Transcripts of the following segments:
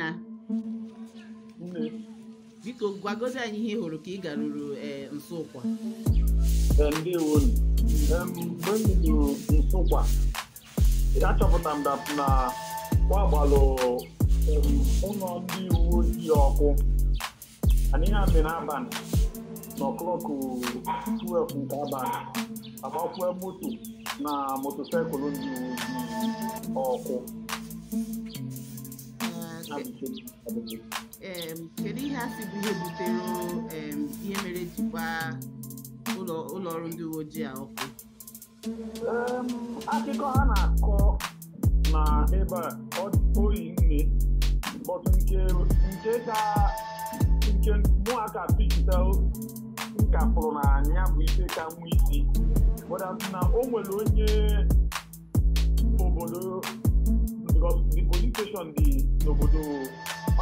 Nna. Nne. Biko gwagozi anyị ihe ị hụrụ ka ị garuru Nsukwa. Ndewo. Mgbe m bidoro Nsukwa, achọpụtara m that na gbagbalụ ụlọ ndị uwe ojii ọkụ. And ihe a mere n'abalị n'ọklọkụ 12 nke abalị, agbakwue moto na motosaịkụlụ ndị uwe ojii ọkụ. Kedu ihe a sị bụ ihe butere ihe mere jikwa ụlọ ọrụ ndị uwe ojii a ọkụ? Akụkọ ha na-akọ na ebe a oyi nne, but nke ka nke mụ aka pịchita nka pụrụ na anya bụ ife ka nwa isi, but na o nwere onye obodo, because the police station dị n'obodo ọ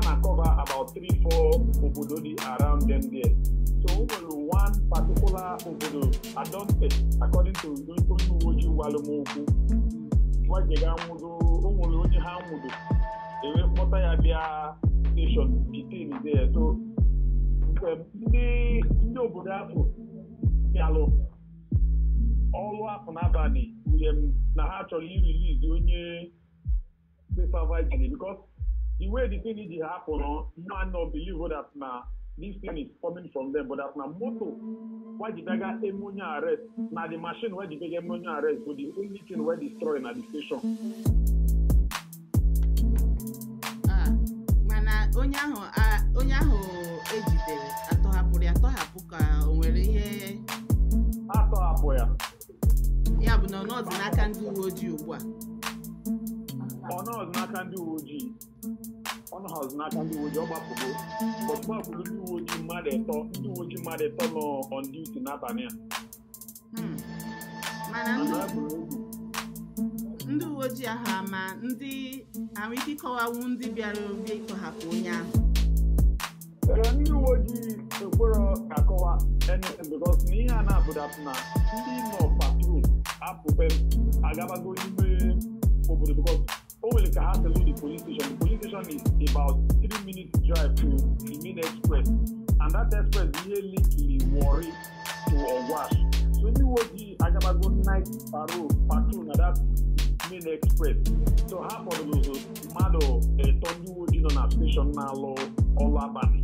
na-akọva about 3-4 obodo dị around them there. So o nwere one particular obodo Adonte, according to onye uwe ojii gwara m okwu, wajega nwụdo, o nwere onye ha nwụdo ewe kpọta ya bịa station detain there. So ndị obodo ahụ bịalụ ọrụ afọ n'abalị na ha chọrọ irilizi onye paper, because the way the thing is happen, man no believe that na this thing is coming from them, but that na moto why the beggar emonye arrest, na the machine why the beggar emonye arrest, but the only thing why destroy na the station. Mana onye ahụ ejidere atọhapụrụ ya atọhapụ ka o nwere ihe atọhapụ ya? Ya bụ na ọ nọzi n'aka ndị uwe ojii ugbu a. Ọ nọzi n'aka ndị uwe ojii. Ọ nọzi n'aka ndị uwe ojii, ọ gbapụgo. But gbapụrụ ndị uwe ojii mmadụ ịtọ, ndị uwe ojii mmadụ ịtọ nọ on duty n'abalị a. Mana ndị uwe ojii ahụ ama ndị ahụ ike ịkọwanwu ndị bịara bịa ịtọhapụ onye ahụ? Ndị uwe ojii ekwero akọwa anything, because na ihe a na-abụdat na ndị nọ patrol apụbe agabago n'ime obodo, because o nwere ka ha selu the police station. The police station is about 3 minutes drive to the main express, and that express ihe linkiri Warri to Ogwash. So ndị uwe ojii agabago night patrol na that main express. So ha fọdụrụ mmadụ ịtọ ndị uwe ojii nọ na station na-alụ ọlụ abalị.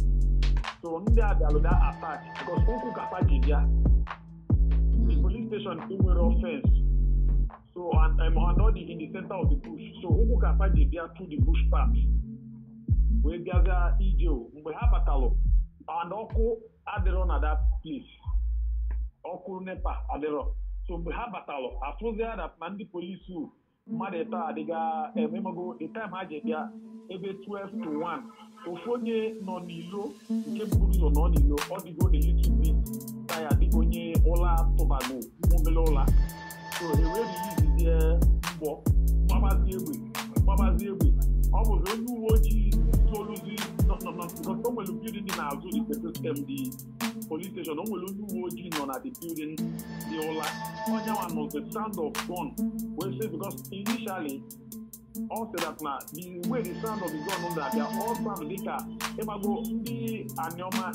So ndị a bịalụ that attack because okwu kapa ji bịa. The police station enwere fence. So and not in the center of the bush. So okwu kapa ji bịa through the bush path. Wee bịazịa ije mgbe ha batalụ, and ọkụ adịrọ na that place. Ọkụ NEPA adịrọ. So mgbe ha batalụ, afụzịa that na ndị polisi mmadụ ịtọ adịga ememago the time ha ji bịa ebe 12 to 1. Ofu onye nọ n'ilo nke buru ụzọ nọ n'ilo, ọ dịgo a little bit tired, dịka onye ụla tụbago obele ụla. So e wee release mgbọ gbabazie egbe. Ọ bụzi onye uwe ojii soluzi because o nwere building dị n'azụ the system, the police station. O nwere onye uwe ojii nọ na the building dị ụla. Onye nwa nọ the sound of gun wee say, because initially all said that na the way the sound of the gun on that, they are all sound dịka ịgbago ndị Anioma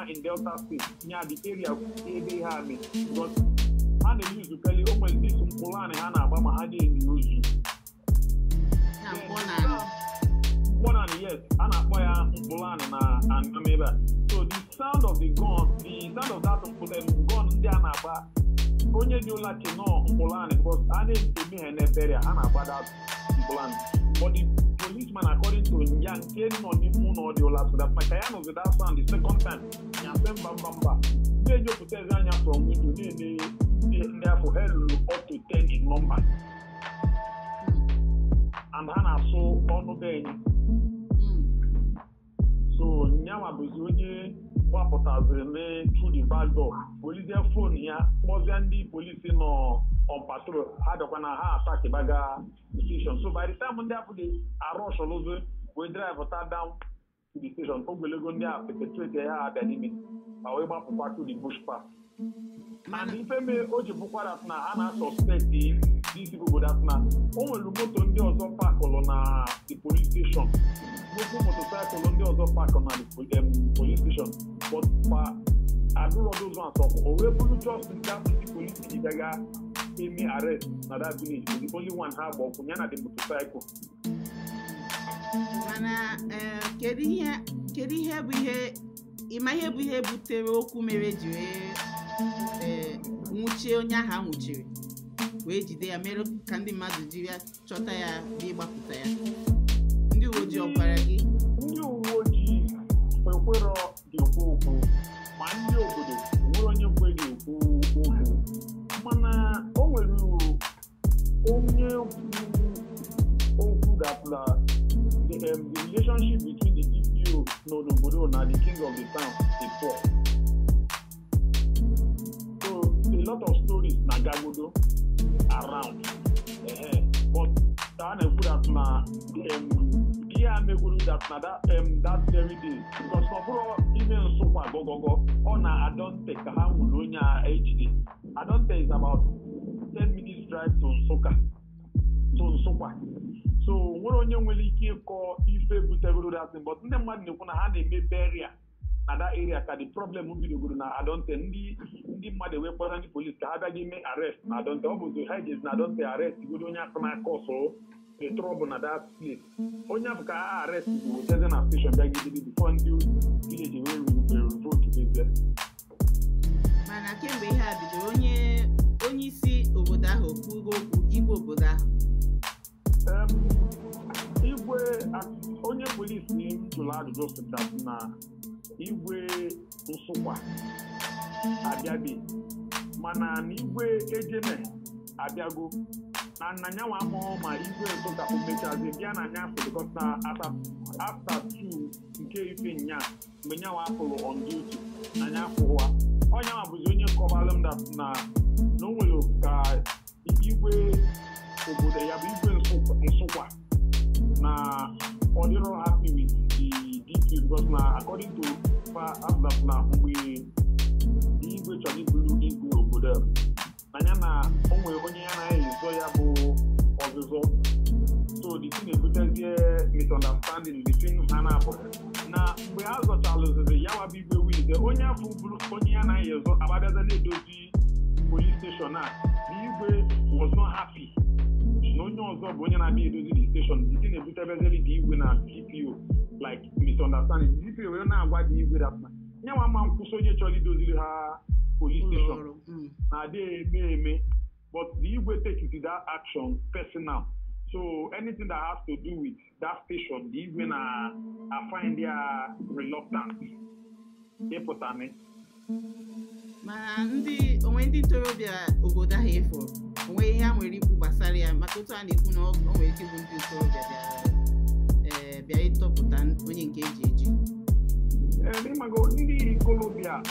in Delta State nya the area ebe ha mee, because ha na-eyuzukeli o nwere dis mkpụrụ anị ha na-agba ma ha na-enyi ozu. Mkpụrụ, yes, a na-akpọ ya mkpụrụ anị na Anioma ebe a. So the sound of the gun, the sound of that gun ndị a na-agba, onye dị ụla chi nọ mkpụrụ anị, because a na-eme ha n'ebere a na-agba that mkpụrụ anị. But the policeman, according to ya nke nọ n'ime ụlọ dị ụla, so that maka ya nụzi that sound the second time, ya sị mba mba mba, na-enyopụtazi anya from window na-ene ndị afọ ha lụrụ up to 10 in number, and ha na-asụ ọnụ be enyi. So nyanwa bụzi onye gbapụtaziri through the back door, welizie phone ya kpọzie ndị polisi nọ on patrol, ha dọkwa na ha attack baga station. So by the time ndị afọ dị arọshọlụzi wee drive ta down to the station, ogologo ndị a perpetrate ya abịa n'ime ma wee gbapụkwa to the bush path. And ife me o ji bụkwa that na a na-suspect these people that na o nwere moto ndị ọzọ pakụlụ na the police station, nnukwu motorcycle ndị ọzọ pakụ na the police station, but pa adụrọ those ones ọkụ o wee bụrụ just that ndị police ji gaga eme arrest na that village bụ the only one ha gba ọkụ ya na the motorcycle. Mana kedu ihe bụ ihe ịma ihe bụ ihe butere okwu mere ji wee nwụchie onye ahụ a nwụchiri wee jide ya, mere ka ndị mmadụ jiri ya chọta ya bịa ịgbapụta ya? Ndị uwe ojii ọ gwara gị? Ndị uwe ojii ekwerọ dị ekwu okwu, ma ndị obodo nwere onye kwere ekwu okwu, mana o nwere onye kwu okwu that na the relationship between the DPO n'obodo na the king of the town is poor. So a lot of stories na gagodo around. But a na-ekwu that na ihe a megwuru that na that very day, because ọ bụrụ ime Nsụkwa gogogo, ọ na Adonte ka ha nwụrụ onye a ejide. Adonte is about 10 minutes drive to Nsụka, to Nsụkwa. So nwere onye nwere ike ịkọ ife butegoro that thing, but ndị mmadụ na-ekwu na ha na-eme burial na that area ka the problem bidogoro na Adonte. Ndị mmadụ ewee kpọta ndị police ka ha bịa gị mee arrest na Adonte. Ọ bụzi ha ejezi na Adonte arrest godo onye afọ na-akọ ọsọ the trouble na that place. Onye afọ ka ha arrest bụ weteze na station bịa gidebe before ndị village wee revolt bezie. Mana kemgbe ihe a bidoro, onye isi obodo ahụ kwugo okwu, igwe obodo ahụ? Igwe, onye polisi m jụrụ ajụjụ sị that na igwe Nsụkwa abịabe, mana na igwe Ejeme abịago, na nna nyanwa amụọ ma igwe Nsụka o mechazi bịa na nyafụ, because na after 2 nke ife nya mgbe nyanwa apụrụ on duty na nyafụ ha, onyanwa bụzi onye kọbalụ m that na o nwere ka igwe obodo ya bụ igwe Nsụkwa na ọ dịrọ happy with the DP, because na according to fa after na mgbe igwe chọrọ ibulu igwe obodo a, na ya na o nwere onye ya na-ezo ya bụ ọzụzọ, so the thing ebutezie misunderstanding between ha na abụọ. Na mgbe ha zọchalụzizi ya wabụ igwe wilize, onye afọ bụrụ onye ya na-ezo agbabịaza na-edozi police station a, the igwe was not happy na onye ọzọ bụ onye na-abịa edozi the station. The thing ebutebezeli the igwe na DPO like misunderstanding. The DPO wee na-agwa the igwe that na nyanwa ma nkwụsị onye chọrọ idoziri ha police ụlọ station ọrụ na adị eme eme, but the igwe take that action personal. So anything that has to do with that station, the igwe na I find their reluctant ịpụta ne. Mana ndị onwe ndị ntorobịa obodo ahụ efuru onwe ihe ha nwere ikwu gbasara ya, maka otu a na-ekwu na o nwere ike ịbụ ndị ntorobịa bịara bịa ịtọpụta onye nke eji eji. Ịmago ndị ikolobịa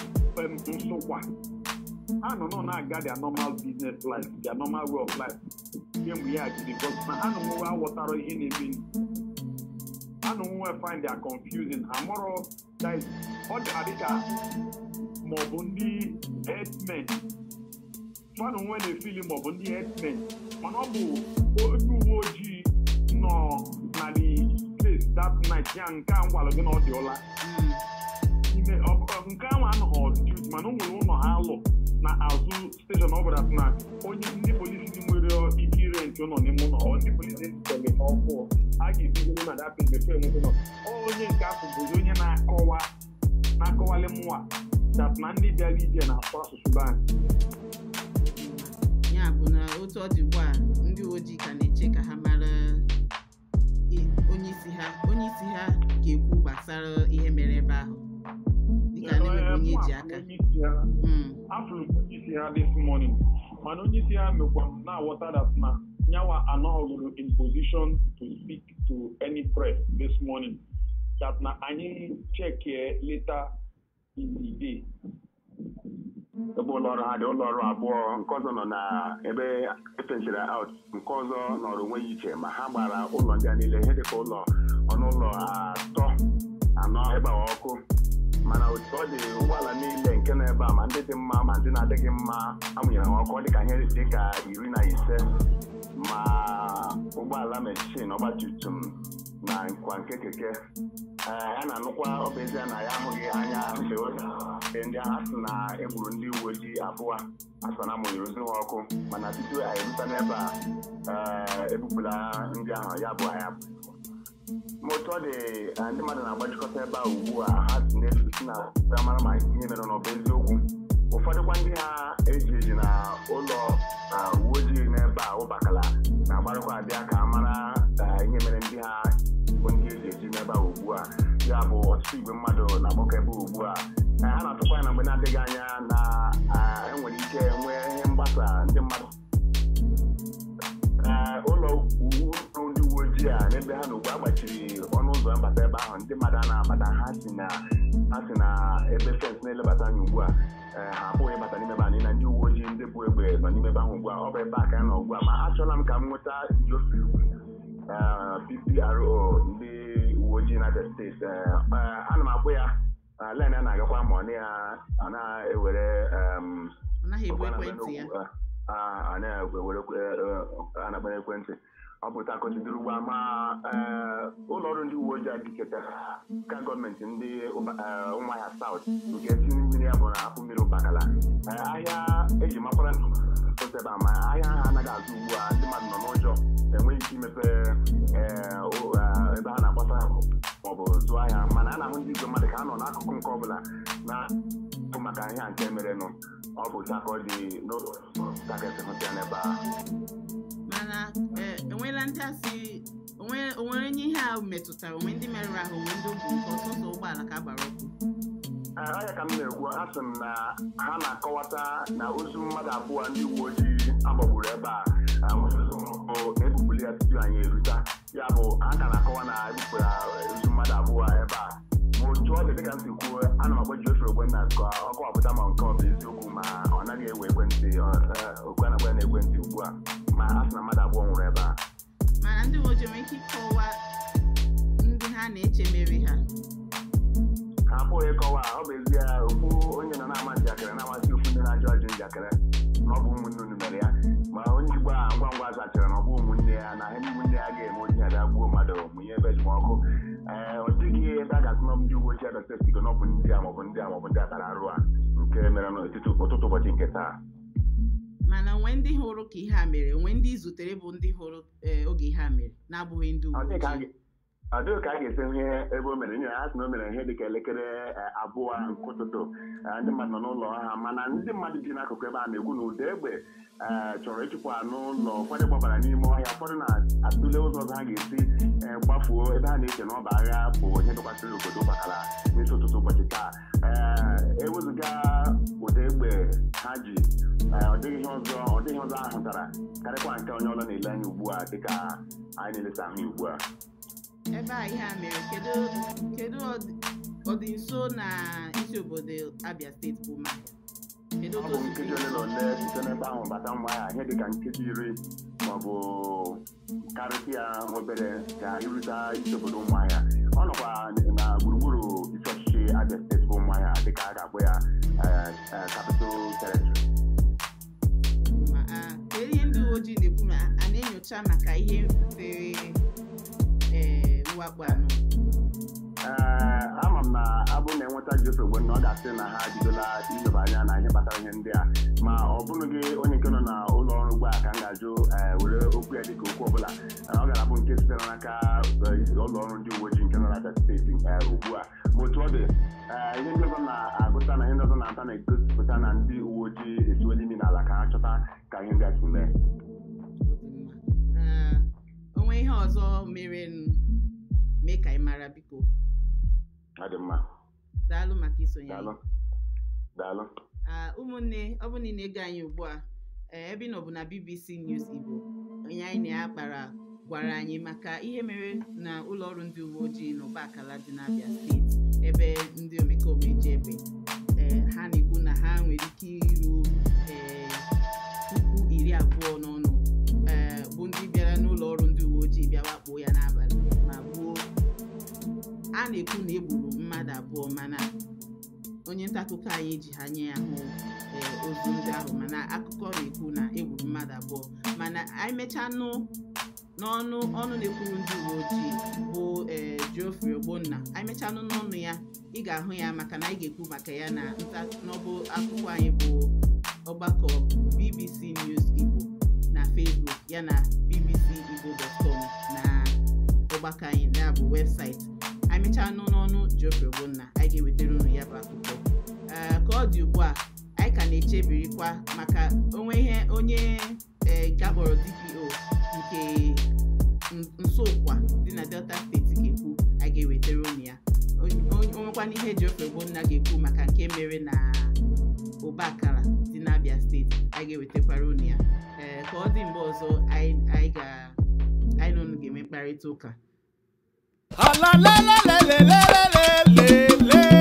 Nsụkwa ha nọ na-aga their normal business life, their normal way of life kemgbe ya jiri, because na ha nọ nwewe aghọtara ihe na-eme, ha nọ nwewe find their confusing, ha mụrụ that is, ọ dị adị ka maọbụ ndị herdsmen fanụ nwe na-efili maọbụ ndị herdsmen, mana ọ bụ onye uwe ojii nọ na the place that night ya nke a ngwalụ gị na ọ dị ụla ime nke ahụ anọghị duty, mana o nwere ụlọ ha lụ na azụ station ọ bụla na onye ndị polisi nwere ike irent ụlọ n'ime ụlọ, ọ ndị polisi tere ha ọkụ a ga-ebigoro na that place before enweta ụlọ. Ọ onye nke afọ bụzi onye na-akọwa na-akọwali mụnwa that na ndị bịara ije na-asụ asụsụ be anyị. Ya bụ na otu ọ dị ugbu a, ndị uwe ojii ka na-eche ka ha mara onye isi ha ga-ekwu gbasara ihe mere ebe ahụ, dịka na-enweghị onye eji aka. Onye isi ha, afụrụ m onye isi ha this morning, mana onye isi ha mekwa m na-aghọta that na nyawa anọghọgoro in position to speak to any press this morning, that na anyị check later in the day. Ebe ụlọ ọrụ ha dị, ụlọ ọrụ abụọ, nke ọzọ nọ na ebe efensiri out, nke ọzọ nọrọ onwe ya iche, ma ha gbara ụlọ ndị a niile, ihe dịka ụlọ ọnụ ụlọ atọ anọ ebe a ọkụ. Mana otu ọ dị, ụgbọala niile nke nọ ebe a, ma ndị dị mma ma ndị na-adịghị mma, amụnyere ha ọkụ. Ọ dị ka ihe dị ka 15, ma ụgbọala mechin, ọgbatumtum na nkwa nke keke. Ee, a na-anụkwa, ọ bụ ezie na ya ahụghị anya ahụbeghị ndị agha sị na egburu ndị uwe ojii abụọ asọ na amụnyere ozu ha ọkụ, mana tutu anyị erute n'ebe a, ee, ebupụla ndị ahụ. Ya bụ anyị, ma otu ọ dị, ndị mmadụ na-agbajikọta ebe a ugbu a. Ha si n'elu si na mara ma ihe mere n'ọbụ eziokwu. Ụfọdụkwa ndị ha eji eji na ụlọ uwe ojii n'ebe a Ụbakala na-agbarụkwa abịa ka a mara ihe mere ndị ha bụ ndị eji eji n'ebe a ugbu a. Ya bụ, ọtụtụ igwe mmadụ na-agbakọ ebe ugbu a. A na-atụkwa ya na mgbe na-adịghị anya na enwere ike nwee ihe mgbasa ndị mmadụ. Ụlọ ụlọ ndị uwe ojii a n'ebe ha na ugbu a gbachiri ọnụ ụzọ mbata ebe ahụ, ndị mmadụ a na-abata. Ha si na ebe fence na-elebata anya ugbu a. Ee, ha apụghị ịbata n'ime ebe a n'ihi na ndị uwe ojii ndị bụ egbe nọ n'ime ebe ahụ ugbu a. Ọ bụ ebe a ka ya nọ ugbu a, ma achọla m ka m nweta Geoffrey, PPRO ndị uwe ojii na Abia Steeti. Ana m akpụ ya line ya na-agakwa, ma ọ na ya ọ na-ewere Ọ naghị ebu ekwentị ya. A na-ewere a na-akpọ n'ekwentị. Ọ bụ taa kọchidoro ugbu a, ma ụlọ ọrụ ndị uwe ojii adịketa ka gọọmenti ndị Ụmụahịa South nke si mmiri ya bụ na apụ mmiri Ụbakala. Ahịa eji makwara ebe a, ma ahịa ha anaghị azụ ugbu a. Ndị mmadụ nọ n'ụjọ, enweghị ike imepe ebe ha na-agbasa maọbụ zụọ ahịa, mana a na-ahụ ndị igwe mmadụ ka ha nọ n'akụkụ nke ọbụla na-afụ maka ihe a nke merenụ. Ọ bụ taa ka ọ dị n'ụlọ ka esi hụta ya n'ebe a. Mana enweela ndị asị onwere onye ihe a metụtara, onwe ndị merụrụ ahụ, onwe ndị ogbu, nke ọsọsọ ụgbọala ka a gbara ọkụ? Ee, ọ ya ka m na-ekwu. Asị m na ha na-akọwata na ozu mmadụ abụọ ndị uwe ojii agbagburu ebe a bụ ebupụrụ ya tupu anyị eruta. Ya bụ, ha ka na-akọwa na ebupụrụ ozu mmadụ abụọ ebe a. Ma otu ọ dị, dịka m si kwuo, ana m agba Geoffrey Ogbonna ka ọ kọwapụta ma nke ọ bụ eziokwu, ma ọ naghị ewe ekwentị okwu a na-agba ya n'ekwentị ugbu a. Ma a sị na mmadụ abụọ nwụrụ ebe a. Mana ndị uwe ojii nwere ike ịkọwa ndị ha na-eche mere ha? Ha apụghị ịkọwa. Ọ bụ ezie okwu onye nọ na-ama njakịrị na-amasị ofu ndị na-ajụ ajụ njakịrị na ọ bụ ụmụnne unu mere ya, ma onye Igbo a ngwa ngwa zachara na ọ bụ ụmụnne ya, na ihe ụmụnne ya ga-eme onye ya bịa gbuo mmadụ, mụnye ebe ji ọkụ. Ee, ọ dịghị ebe a ga-asị na ndị uwe ojii Abia Steeti go na ọ bụ ndị a maọbụ ndị a maọbụ ndị a tara arụ a nke mere n'ụtụtụ ụtụtụ ụbọchị nke taa. Mana onwe ndị hụrụ ka ihe a mere, onwe ndị zutere bụ ndị hụrụ oge ihe a mere na-abụghị ndị Ọ uwe dịghị ka a ojii? Ọ dịghị ka a ga-esi hụ ihe ebe o mere, n'ihi na ha sị na o mere ihe dịka elekere 2 nke ụtụtụ. Ndị mmadụ nọ n'ụlọ ha, mana ndị mmadụ bi n'akụkụ ebe a na-ekwu na ụda egbe chọrọ ịchụpụ ha n'ụlọ. Ụfọdụ gbabara n'ime ọhịa, ụfọdụ na-atụle ụzọ ọzọ ha ga-esi gbafuo ebe ha na-eche na ọ bụ agha bụ ihe dọkwasịrị obodo Ụbakala n'isi ụtụtụ ụbọchị taa. Ewezụga ụda egbe ha ji, ọ dịghị ihe ọzọ, ọ dịghị ọzọ a hụtara karịkwa nke onye ọlọ na-ele anya ugbu a dịka anyị na-elesa ahụ ugbu a. Ebe a ihe a mere, kedu ọ dị nso na isi obodo Abia Steeti bụ Ụmụahịa? Kedu Ọ otu bụ o si nkeji dị ole na nso? ole site n'ebe ahụ bata Ụmụahịa, ihe dịka nkeji 10 maọbụ karịsịa obere ka irute isi obodo Ụmụahịa. Ọ nọkwa na gburugburu isi ọchịchị Abia Steeti bụ Ụmụahịa, dịka a ga-akpọ ya Capital Territory. Ma kedu ihe ndị uwe ojii na-ekwu ma a na-enyocha maka ihe butere mwakpo anọ? Ee, ama m na abụ na-enweta Geoffrey Ogbonna, ọ ga-asị na ha ebidola ileba anya na ihe kpatara ihe ndị a. Ma ọ bụrụghị onye nke nọ na ụlọ ọrụ ugbu a ka m ga-ajụ were okwu ya dịka okwu ọbụla. Ọ gara abụ nke sitere n'aka ụlọ ọrụ ndị uwe ojii nke nọ n'Abia Steeti ugbu a. Ma otu ọ dị, ihe ndị ọzọ na-agụta na ihe ndị ọzọ na-ata na-egosipụta na ndị uwe ojii esiwela imi n'ala ka ha chọta ka ihe ndị a si mee. Ọ dị mma. O nwee ihe ọzọ mere mee ka ị mara, biko. Ọ dị mma. Daalụ maka isonye Daalụ. anyị. Daalụ. Ah, ụmụnne, ọ bụ na ị na-ege anyị ugbu a, ebe ị nọ bụ na BBC News Igbo. Onye anyị na ya kpara gwara anyị maka ihe mere na ụlọ ọrụ ndị uwe ojii n'Ụbakala dị n'Abia Steeti, ebe ndị omekome ji egbe, ha na-ekwu na ha nwere ike iru 20,000 n'ọnụ, bụ ndị bịara n'ụlọ ọrụ ndị uwe ojii bịa wakpo ya n'abalị ma gbuo. A na-ekwu na egburu mmadụ abụọ, mana Onye nta akụkọ anyị ji ha nye ya hụ ozu ndị ahụ, mana akụkọ na-ekwu na egburu mmadụ 2. Mana anyị mechaa nụ n'ọnụ ọnụ na-ekwuru ndị uwe ojii bụ Geoffrey Ogbonna, anyị mechaa nụ n'ọnụ ya, ị ga-ahụ ya, maka na anyị ga-ekwu maka ya na nta n'ọbụ akụkọ anyị bụ ọgbakọ BBC News Igbo na Facebook, ya na bbcigbo.com na ọgbakọ anyị ya bụ webụsaịtị. Anyị mechaa nụ n'ọnụ Geoffrey Ogbonna, anyị ga-ewetara unu ya bụ akụkọ. Ka ọ dị ugbu a, anyị ka na-echebirikwa maka onwe ihe onye nke akpọrọ DPO nke Nsụkwa dị na Delta Steeti ga-ekwu, anyị ga-ewetara unu ya. Onwekwana ihe Geoffrey Ogbonna ga-ekwu maka nke mere na Ụbakala dị n'Abia Steeti, anyị ga-ewetakwara unu ya. Ka ọ dị mgbe ọzọ, anyị ga anyị na unu ga-enwe mkparịta ụka. Ala la la la la la la la.